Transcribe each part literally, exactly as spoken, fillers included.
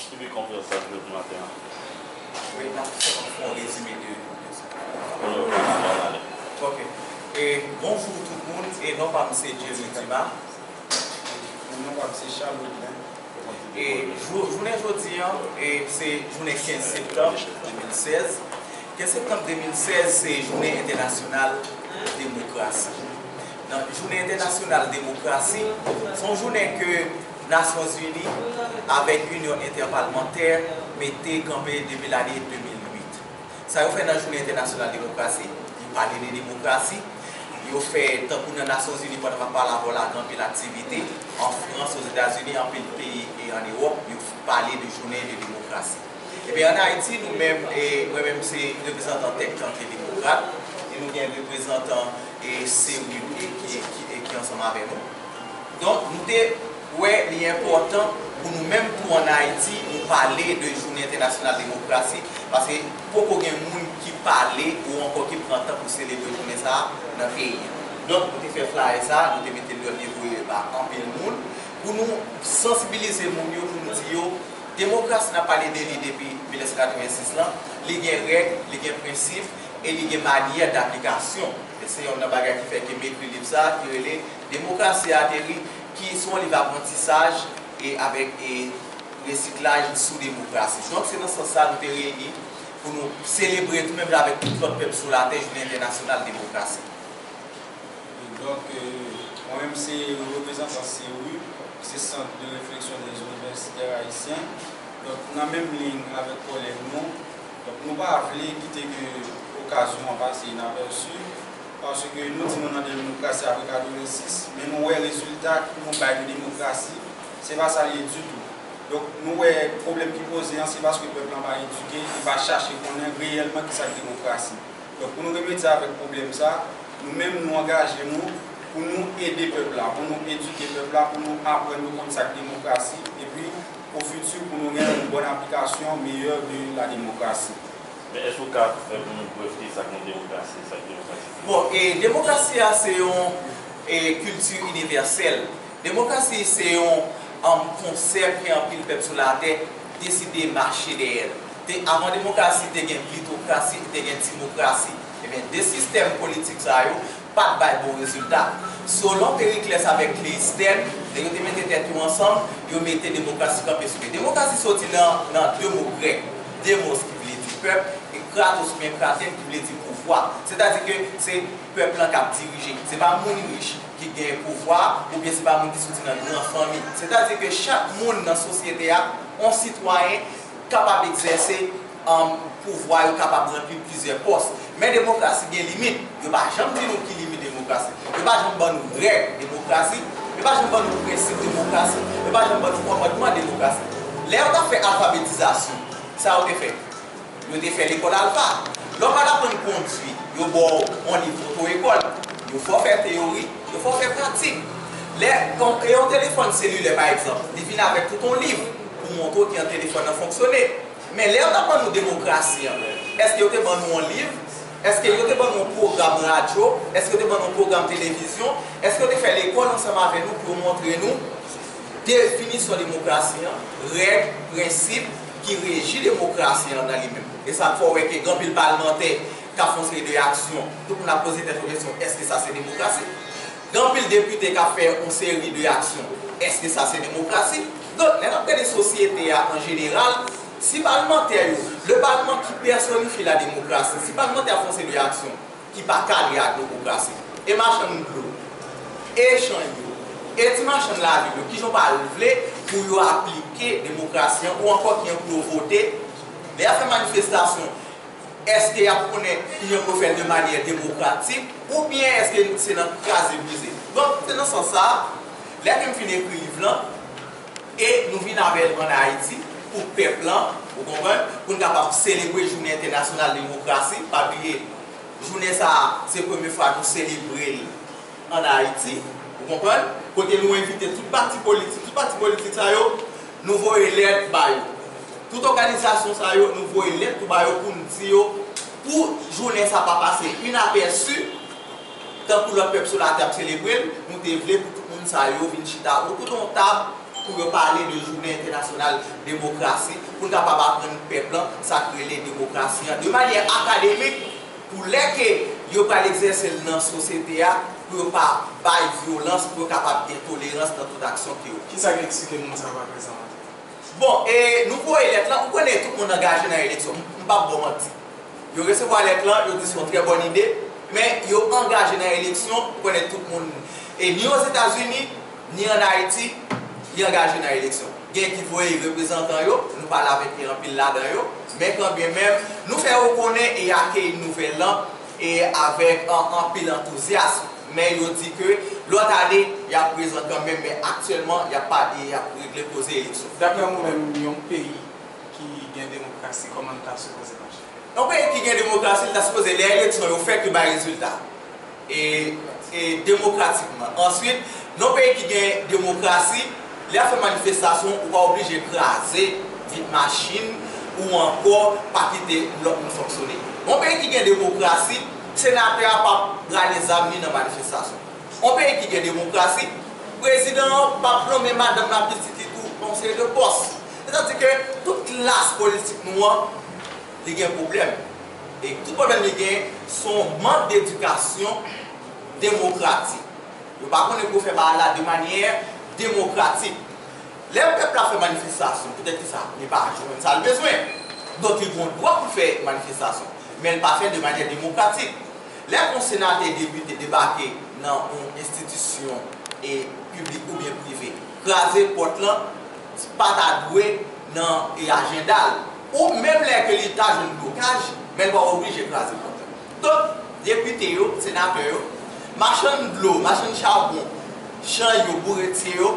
Sibi konferans sa jodi maten an. Wi, n ap sèlman fè yon rezime de, de sa. Pou nou, pou nou ale. Ok. E, bonjou tout moun, e non pa m se Jerry Dumas. Non pa m se Charles Audlin. E jou, jounen jodi an, e se jounen kenz septanm de mil sèz. Kenz septanm de mil sèz se jounen entènasyonal demokrasi. Nan jounen entènasyonal demokrasi, se yon jounen ke Nasyonzini avèk Inyon Entèpalmantè mete kanpe depi lane de mil uit. Sa yo fè nan jounen entènasyonal demokrasi? Yo pale de demokrasi. Yo fè, tankou nan Nasyonzini, pandan m ap pale avè w la, gen anpil aktivite. An Frans, Ozetazini, anpil peyi e an Ewòp, yo pale de jounen de demokrasi. Ebyen, an Ayiti, nou menm, e mwen menm se reprezantan Think Tank e Demokrat, e nou gen reprezantan e C U e ki, ki, e ki ansanm avè nou. Donk, nou te wè li enpòtan pou nou menm tou an Ayiti, nou pale de jounen entènasyonal demokrasi, paske poko gen moun ki pale ou ankò ki pran tan pou selebre jounen sa a nan peyi an. Donk, nou te fè flayè sa a, nou te mete l, nou te voye ba anpil moun, pou nou sansibilize moun yo, pou nou di yo, demokrasi n ap pale de li depi mil nèf san katrevensis lan, li gen règ, li gen prensip, e li gen manyè daplikasyon. E se yonn nan bagay ki fè ke m ekri liv sa a, ki rele Demokrasi ateri, ki se yon liv aprantisaj e avèk e resiklaj sou demokrasi. Donk, se nan sans sa a nou te reyini pou nou selebre tou menm jan avèk tout lòt pèp sou latè jounen entènasyonal demokrasi. Donk, euh, mwen menm se reprezantan C U, ki se Sant de Refleksyon des Universitaires Haïtiens. Donk, nan menm liy avèk kòlèg nou, donk, nou pa vle kite ke okazyon an pase inapèsi, paske nou di nou nan demokrasi apre katrevensis, men nou wè rezilta nou bay de demokrasi, se pa sa l ye ditou. Donk, nou wè pwoblèm ki poze an, se paske pèp lan pa edike, li pa chache konnen reyèlman kisa k demokrasi. Donk, pou nou remedye avèk pwoblèm sa, nou menm nou angaje nou pou nou ede pèp la, pou nou edike pèp la, pou nou aprann yo konn sa k demokrasi, epi o fiti pou nou gen yon bòn aplikasyon meyè de la demokrasi. Men èske w ka fè pou nou brèf ki sa k yon demokrasi, sa k demokrasi? Bon, e demokrasi a se yon e kilti inivèsèl. Demokrasi se yon um, konsèp ke anpil pèp sou latè deside mache dèyè l. Te, avan demokrasi, te gen plitokrasi, te gen timokrasi. Ebyen, de sistèm politik sa yo pa t bay bon rezilta. Solon Periklès avèk Kleyistèn, lè yo te mete tèt yo ansanm, yo mete demokrasi kanpe sou pye. Demokrasi soti nan, nan de mo grèk, demos ki vle di pèp, e kratos oubyen kraten ki vle di pouvwa. Sètadi ke se pèp lan k ap dirije. Se pa moun rich ki gen pouvwa oubyen se pa moun ki soti nan gran fanmi. Sètadi ke chak moun nan sosyete a, yon sitwayen, kapab egzèse um, pouvwa, yo kapab ranpli plizyè pòs. Men demokrasi gen limit. Yo pa janm di nou ki limit demokrasi. Yo pa janm ban nou règ demokrasi. Yo pa janm ban nou prensip demokrasi. Yo pa janm ban nou kòmandman demokrasi. Lè yo t ap fè alfabetizasyon, sa yo te fè? Yo te fè lekòl alfa. Lè w pral aprann kondui, yo ba w yon liv oto-ekòl. Yo fè w fè teyori, yo fè w fè pratik. Lè yon, e yon telefòn selilè, pa egzanp, li vin avèk tout yon liv pou montre w kijan telefòn nan fonksyone. Men lè yo t ap ban nou demokrasi an, èske yo te ban nou yon liv? Èske yo te ban nou yon pwogram radyo? Èske yo te ban nou yon pwogram televizyon? Èske yo te fè lekòl ansanm avè nou pou yo montre nou definisyon demokrasi an, règ, prensip ki reji demokrasi an nan li menm? E sa k fè w wè ke gen anpil palmantè k ap fè yon seri de aksyon, tout moun ap poze tèt yo kesyon, èske sa se demokrasi? Gen anpil depite k ap fè yon seri de aksyon, èske sa se demokrasi? Donk, lè n ap gade sosyete a an jeneral, si palmantè yo, le Parlement qui personifie la démocratie, si palmantè ap fè yon seri de aksyon ki pa kale ak demokrasi, e machann dlo, e chann yo, e ti machann lavil yo, kijan w pral vle pou yo aplike demokrasi an, ou ankò kijan pou yo vote, lè y ap fè manifestasyon, èske y ap konnen kijan pou yo fè l de manyè demokratik, oubyen èske se nan kraze brize? Donk, se nan sans sa a, lè ke m fin ekri liv lan, e nou vin avè l ann Ayiti, pou pèp lan, ou konprann, pou n kapab selebre jounen entènasyonal demokrasi, pa bliye, jounen sa a, se premye fwa nou selebre l ann Ayiti, ou konprann? Kote nou envite tout pati politik, tout pati politik sa yo, nou voye lèt ba yo. Tout òganizasyon sa yo, nou voye lèt tou ba yo pou n di yo, pou jounen sa pa pase inapèsi, tankou lòt pèp sou latè ap selebre l, nou te vle pou tout moun sa yo vin chita otou de yon tab, pou yo pale de jounen entènasyonal demokrasi, pou n kapab aprann pèp lan sa k rele demokrasi an de manyè akademik, pou lè ke yo pral egzèse l nan sosyete a, pou yo pa bay vyolans, pou yo kapab gen tolerans nan tout aksyon ke yo. Kisa k eksplike moun sa yo pa prezan maten? Bon, e nou voye lèt lan, ou konnen tout moun angaje nan eleksyon, m p ap ba w manti. Yo resevwa lèt lan, yo di se yon trè bòn ide, men yo angaje nan eleksyon, ou konnen tout moun, e ni Ozetazini, ni ann Ayiti, li angaje nan eleksyon. Gen ki voye reprezantan yo, nou pale avèk anpil ladan yo, men kanmenm, nou fè yo konnen e akeyi nouvèl lan e avèk an, anpil antouzyasm. Men yo di ke lòt ane, y ap prezan kanmenm, men aktyèlman, y ap pa, y ap regle koze eleksyon. Daprè ou menm, yon peyi ki gen demokrasi, kòman l ta sipoze mache? Yon peyi ki gen demokrasi, li ta sipoze, lè eleksyon yo fèt, yo bay rezilta. E, e demokratikman. Answit, nan yon peyi ki gen demokrasi, lè y ap fè manifestasyon, ou pa oblije kraze vit machin ou ankò pa kite lòt moun fonksyone. Yon peyi ki gen demokrasi, senatè a p ap rale zam li nan manifestasyon. Yon peyi ki gen demokrasi, prezidan an p ap nonmen madanm nan pitit li tou nan yon seri de pòs. Sètadi ke tout klas politik nou an, li gen pwoblèm. E tout pwoblèm li gen, se yon mank dedikasyon demokratik. Yo pa konnen pou yo fè bagay la de manyè demokratik. Lè pèp la fè manifestasyon, poutèt kisa? Li pa jwenn sa l bezwen. Donk, li gen dwa pou l fè manifestasyon, men l pa fè de manyè demokratik. Lè yon senatè, depite debake nan yon enstitisyon e piblik oubyen prive, kraze pòt lan, pa ta dwe nan e ajanda l. Ou menm lè ke li ta jwenn blokaj, men l pa oblije kraze pòt lan. Donk, depite yo, senatè yo, machann dlo, machann chabon, chay yo, bouretiye yo,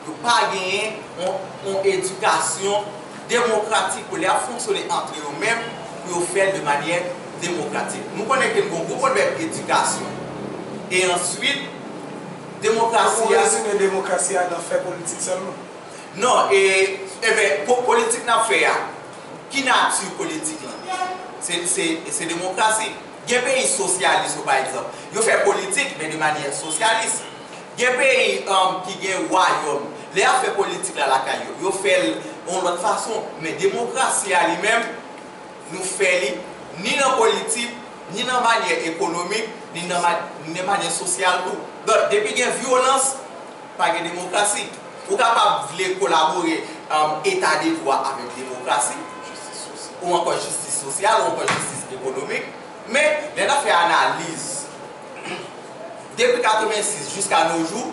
yo pa genyen yon, yon edikasyon demokratik pou lè y ap fonksyone antre yo menm, pou yo fè l de manyè demokratik. Nou konnen ke nou gen yon gwo pwoblèm edikasyon. E answit, demokrasi a. Ou rezime demokrasi a nan fè politik sèlman? Non, e, enben, po-, politik n ap fè a, ki nati politik lan? Se, se, se demokrasi. Gen peyi sosyalis yo, pa egzanp, yo fè politik, men de manyè sosyalis. Gen peyi, um, ki gen wayòm, lè y ap fè politik la lakay yo, yo fè l yon lòt fason. Men demokrasi a li menm, nou fè li ni nan politik, ni nan manyè ekonomik, ni nan ma-, ni nan manyè sosyal tou. Donk, depi gen vyolans, pa gen demokrasi. Ou kapab vle kolabore, um, eta de dwa avèk demokrasi, ou ankò jistis sosyal, ou ankò jistis ekonomik. Men, lè n ap fè analiz, depi katrevensis jiska no jou,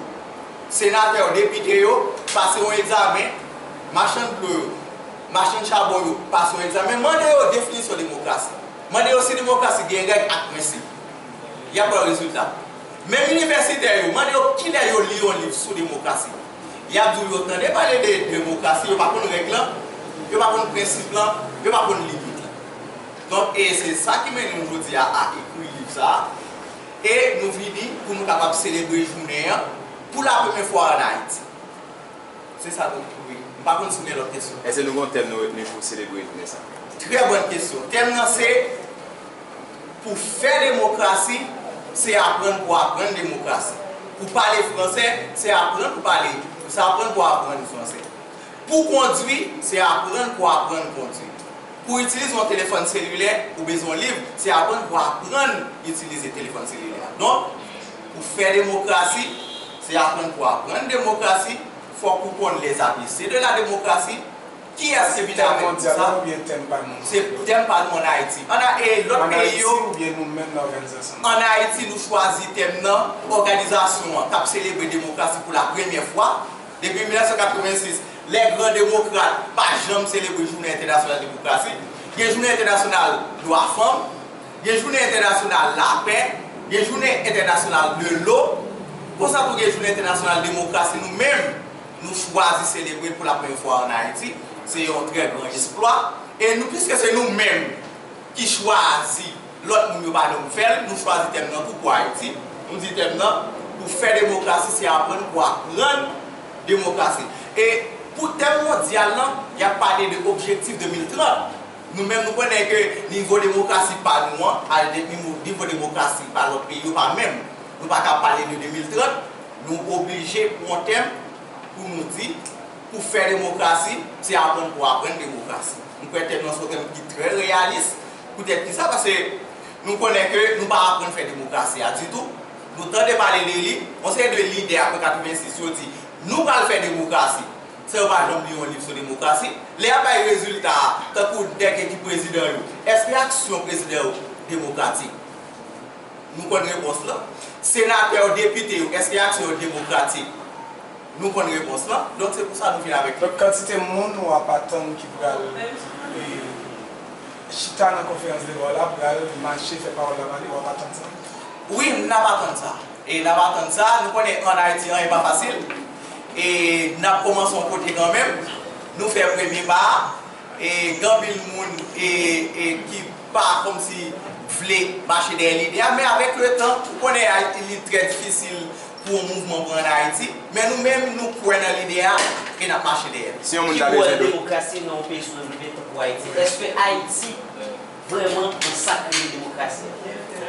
senatè yo, depite yo pase yon egzamen, machann dlo yo, machann chabon yo pase yon egzamen. Mande yo definisyon demokrasi. Mande yo si demokrasi gen règ ak prensip. Y ap pran rezilta. Menm inivèsitè yo, mande yo kilè yo li yon liv sou demokrasi. Y ap di w yo tande pale de demokrasi, yo pa konn règ lan, yo pa konn prensip lan, yo pa konn limit lan. Donk, e se sa ki mennen nou jodi a, a ekri liv sa a. E nou vini pou nou kapab selebre jounen an pou la premyè fwa ann Ayiti. Se sa nou twouve. M pa konn si w gen lòt kesyon. Èske nou gen yon tèm nou retni pou selebre jounen sa a? Trè bòn kesyon. Tèm nan se, pou fè demokrasi, se aprann pou aprann demokrasi. Pou pale fransè, se aprann pou pale, se aprann pou aprann fransè. Pou kondwi, se aprann pou aprann kondwi. Pou itilize yon telefòn selilè, ou bezwen yon liv, se aprann pou aprann itilize telefòn selilè a. Donk, pou fè demokrasi, se aprann pou aprann demokrasi, fòk ou konn les A B C de la démocratie, kiyès ki vin avèk nou sa? Tèm mondyal la oubyen tèm pa nou? Se tèm pa nou ann Ayiti. Ann A-, e lòt peyi yo, ann Ayiti oubyen nou menm nan òganizasyon nou? Ann Ayiti, nou chwazi tèm nan, òganizasyon an k ap selebre demokrasi pou la premyè fwa. Depi mil nèf san katrevensis, lè gran demokrat pa janm selebre jounen entènasyonal demokrasi. Gen jounen entènasyonal dwa fanm, gen jounen entènasyonal lapè, gen jounen entènasyonal de lo. Konsa tou gen jounen entènasyonal demokrasi. Nou menm, nou chwazi selebre l pou la premyè fwa ann Ayiti. Se yon trè gran eksplwa. E nou, piske se nou menm ki chwazi, lòt moun yo pa janm fè l, nou chwazi tèm nan tou pou Ayiti. Nou di tèm nan, pou fè demokrasi, se aprann pou aprann demokrasi. E pou tèm mondyal lan, y ap pale de objektif de mil trant. Nou menm, nou konnen ke nivo demokrasi pa nou an, avèk nivo, nivo demokrasi pa lòt peyi yo pa menm. Nou pa ka pale de de mil trant, nou oblije pran yon tèm pou nou di, Pou fè demokrasi, se aprann pou aprann demokrasi. M kwè tèm nan se yon tèm ki trè reyalis. Poutèt ki sa? Paske nou konnen ke nou pa aprann fè demokrasi a ditou. Nou tande pale de li, yon seri de lidè apre katrevensis yo di, nou pral fè demokrasi. San yo pa janm li yon liv sou demokrasi. Lè y ap bay rezilta a, tankou nèg ki prezidan yo, èske aksyon prezidan yo demokratik? Nou konn repons lan. Senatè yo, depite yo, èske aksyon yo demokratik? Nou konn repons lan. Donk, se pou sa nou vin avèk li. Donk, kantite moun w ap atann ki pral, e, chita nan konferans deba w la, pral mache fè pawòl la pale, w ap atann sa? Wi, n ap atann sa. E n ap atann sa. Nou konnen ann Ayiti, anyen pa fasil. E n ap kòmanse yon kote kanmenm. Nou fè premye pa a. E gen anpil moun, e, e ki pa kòmsi vle mache dèyè lide a, men avèk letan, ou konnen Ayiti, li trè difisil pou yon mouvman pran ann Ayiti, men nou menm, nou kwè nan lide a e n ap mache dèyè l. Si yon moun ta bezwen de demokrasi nan yon peyi soudevlope tankou Ayiti, èske Ayiti vrèman nan sa k rele demokrasi?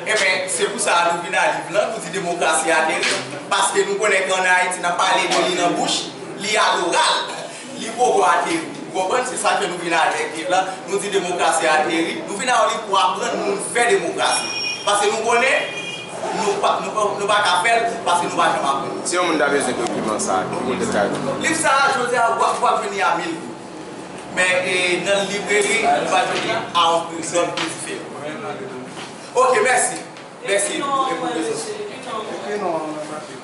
Ebyen, se pou sa nou vin a liv lan, nou di demokrasi ateri, paske nou konnen ke ann Ayiti, n ap pale de li nan bouch, li aloral, li poko ateri. Ou konprann? Se sa ke nou vin avèk liv lan. Nou di demokrasi ateri. Nou vin avèk li pou aprann moun fè demokrasi. Paske nou konnen, nou pa, nou pa, nou pa ka fè l, paske nou pa janm aprann. Si yon moun ta bezwen dokiman sa a, ki kote l ka jwenn li? Liv sa a, jodi a, w ap, w ap jwenn li a mil goud. Men, e, nan libreri, ou va jwenn li a yon pri, yon pri diferan. Ok, mèsi. Mèsi pou, e, pou prezans ou. Ekri non an nan papye.